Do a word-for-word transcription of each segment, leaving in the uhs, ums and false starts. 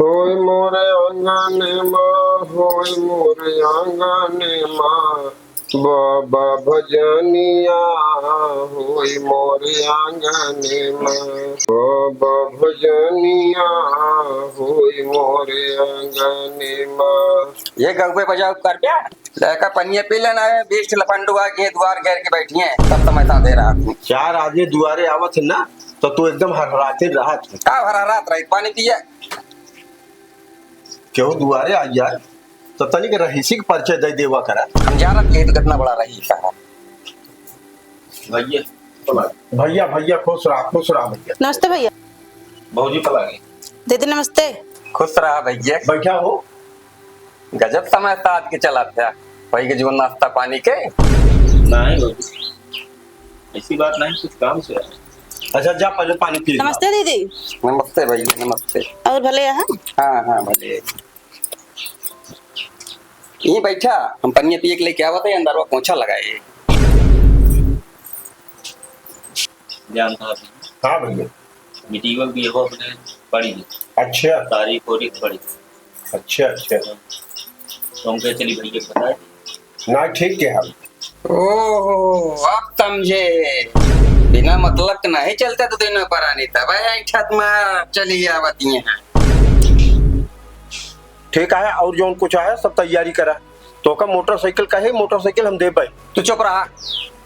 होई मोरे आंगन मा, होई मोरे आंगन मा, बाबा भजनिया होई मोरे आंगन मा, बाबा भजनिया होई मोरे आंगन मा। ये गउबे बजाओ कर प्या। लड़का पनिया पी लेना है, बीस ठे लफंडू आके दुआर घेर के बैठी हैं, सब समय साधे रहा तू। चार आदमी दुआरे आवत है ना, तो तू एकदम हरहराते रहत है। का हरहरात रही? पानी पिए। केहू दुआरे आ जाए, तो तनिक रहीसी के परिचय दे देवा करा। हम जानत नहीं तो कितना बड़ा रहीस है। भैया, भैया, भैया, खुश रहा, खुश रहा भैया। नमस्ते भैया। भौजी पलागी। दीदी नमस्ते। खुश रहा भैया। बैठा हो। गजब समय साथ के चला था। भाई के जीवन नाश्ता पानी के। नहीं भौजी, ऐसी बात नहीं, कुछ काम से आया। अच्छा, जा पहले पानी पी ले। नमस्ते दीदी। नमस्ते भैया, नमस्ते। और भले हैं? हाँ, हाँ, भले। ये बैठा, हम पनिया पिए के लेके आवत है, अंदरवा पोछा लगाए। जानता है। हाँ भैया। बिटिया भी हो अपने पड़ी। अच्छा। तारीख और एक पड़ी। अच्छा, अच्छा। तो हम कहे चली भैया बता दे। ना, ठीक है हम। ओहो, अब समझे। बिना मतलब के नहीं चलते तो दिन पर आनी, तब ऐठत मार चली आवती हैं। ठीक है, और जौन कुछ है सब तैयारी करा। तोका मोटरसाइकिल कहे, मोटरसाइकिल हम देबे। तू चुप रहा,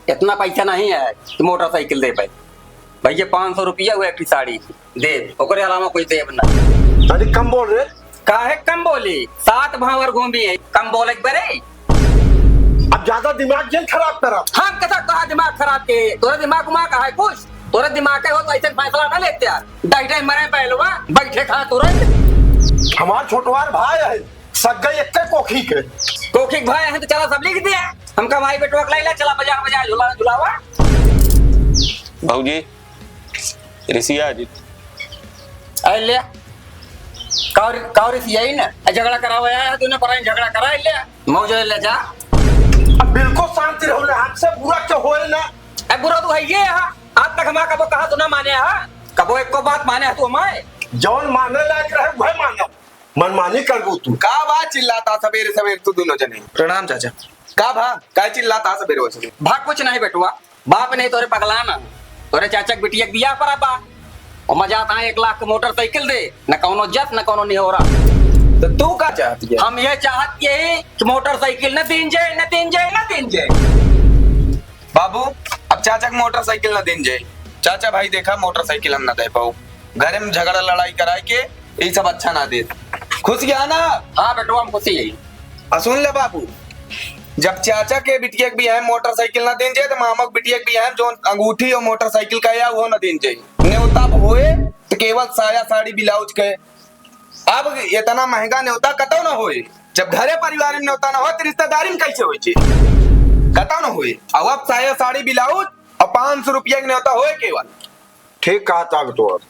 इतना पैसा नहीं है कि मोटरसाइकिल देबे। भैया, पाँच सौ रुपया हुआ एक साड़ी देब, ओकरे अलावा कुछ देब ना। अरे कम बोल रे। काहे कम बोली? सात भावर घूमी है, कम बोले के बरे? अब ज्यादा दिमाग जिन खराब करा। हम कथा कहा दिमाग खराब के? तोरे दिमाग उमाग है कुछ? तोरे दिमाग के हो तो ऐसे फैसला ना लेते यार। डाई डाई मरे पहलवा, बैठे खा तुरंत। हमार छोटवार भाई है, सग्गई एक्के कोखी के। कोखी के भाई है तो चला सब लिख दिया। हम कमाई बेटवा के लाइला, चला बाजार बाजार झुला झुलावा। भौजी, रिसिया जी। अरे ले, का रि-, का रिसिया ही ना, झगड़ा करावा आया है, तूने पराई झगड़ा करा ले, मौज ले जा। अब बिल्कुल शांति रहो ना, हमसे बुरा क्यों होए ना? अब बुरा तू है ये है, आज तक हमारा कबो कहा तो ना माने है, कबो एको बात माने है तू हमारे? जौन माने लायक रहे, वह मानो। मनमानी करबू तू। का बा चिल्लाता सबेरे सबेरे तू दोनों जने? प्रणाम चाचा। का भा? का चिल्लाता सबेरे सबेरे? भा कुछ नहीं बेटुआ, बाप नहीं तोरे पगलाना, तोरे चाचा के बिटिया के बियाह पर बा, और मजा आता है एक लाख के मोटरसाइकिल दे, न कौनो जस न कौनो निहोरा। तो तू का चाहती है? हम ये चाहत यही कि मोटरसाइकिल न दीन जाए, न दीन जाए, न दीन जाए। बाबू, अब चाचा के मोटरसाइकिल ना देन जाए। चाचा भाई देखा, मोटरसाइकिल हम ना दे पाऊ। घरे में झगड़ा लड़ाई कराए के, ई सब अच्छा ना दे। खुश गया ना? हाँ बेटवा, हम खुशी है। आ सुन ले बाबू, जब चाचा के बिटिया के बियाह में मोटरसाइकिल ना देन जाए, तो मामा के बिटिया के बियाह में जौन अंगूठी और मोटरसाइकिल का या, वो ना देन जाए। न्योता होए तो केवल साया, साड़ी, ब्लाउज के। अब इतना महंगा न्योता कतौ न होए। जब घरे परिवार में न्योता न होए, तो रिश्तेदारी में कैसे होए जी? कतौ न होए। अब, अब साया साड़ी ब्लाउज और पाँच सौ रुपया के न्योता होए केवल। ठीक कहा था तो अब।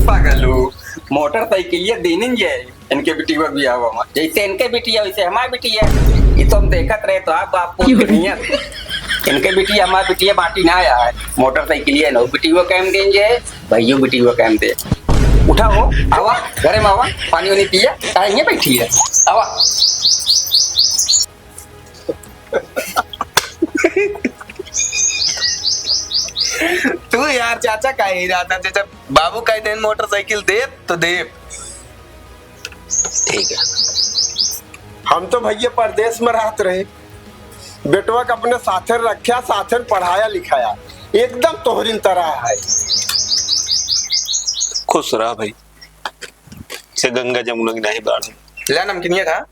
पागल हो, मोटरसाइकिलिया देनिन जाए। इनके बिटिया के बियाह हुआ, जैसे इनके बिटिया, वैसे हमार बिटिया। ये तो हम देखत रहे, तो आप बाप को क्यों? इनके बिटिया, हमार बिटिया बाटी ना आया है। मोटरसाइकिल ये नो बिटिया के हम देंगे, भाइयों बिटिया के हम दे। उठा हो, आवा, घरे में आवा, पानी वानी पिया, काहे ये बैठी है? आवा। तू यार चाचा का ही रहता, चाचा बाबू कह देन मोटरसाइकिल देब तो देब। ठीक है। हम तो भैया परदेस में रहत रहे, बेटवा के अपने साथे रख्या, साथे पढ़ाया लिखाया, एकदम तोहरिन तरह है। खुश रहा भाई, से गंगा जमुना की नाही बाढ़। ले नमकीनिया खा।